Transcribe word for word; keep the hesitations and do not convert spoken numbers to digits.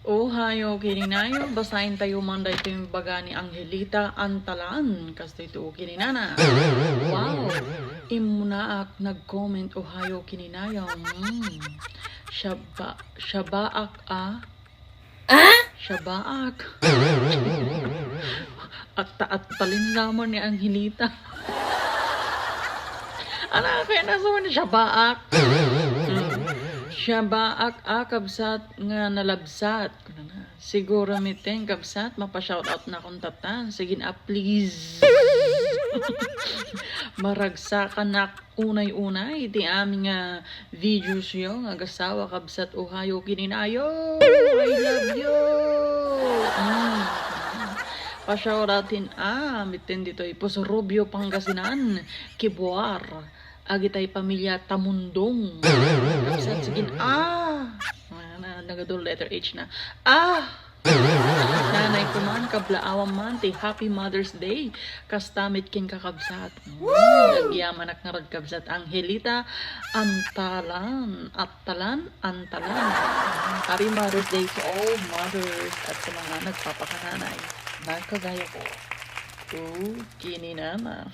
Ohayo kininanayo, basaentayo man daytoy imbaga ni Angelita Antalan. Kastoy to kininana. Wow! Immunaak nag-comment, ohayo kininanayo. Mm. Shaba-, shabaak a. Ah? Shabaak. At, at talin naman ni Angelita. Ala, kaya nasa man shabaak. Mm. Shabaak a kabsat nga nalabsat. Kunana, siguro metten, kabsat, mapa-shoutout na kong tatan. Sige na, please. Maragsakanak unay-unay ti amin nga videos yo nga agasawa, kabsat, ohayo kininanayo. I love you. Mm. Pa-shoutout in, ah, metten ditoy Puso Rubio, Pangasinan, Kibuar. Agitay pamilya Tamundong. Kabsat, sige na, ah. Ah, na, nagadul letter H na. Ah! Nanay ko man, kablaawam man ti Happy Mother's Day. Kasta met ken kakabsat. Mm, agyamanak ngarud, kabsat Angelita Antalan. Attalan? Antalan. Happy Mother's Day to all mothers at sa mga nagpapakananay. Nagkagaya ko. To kininana.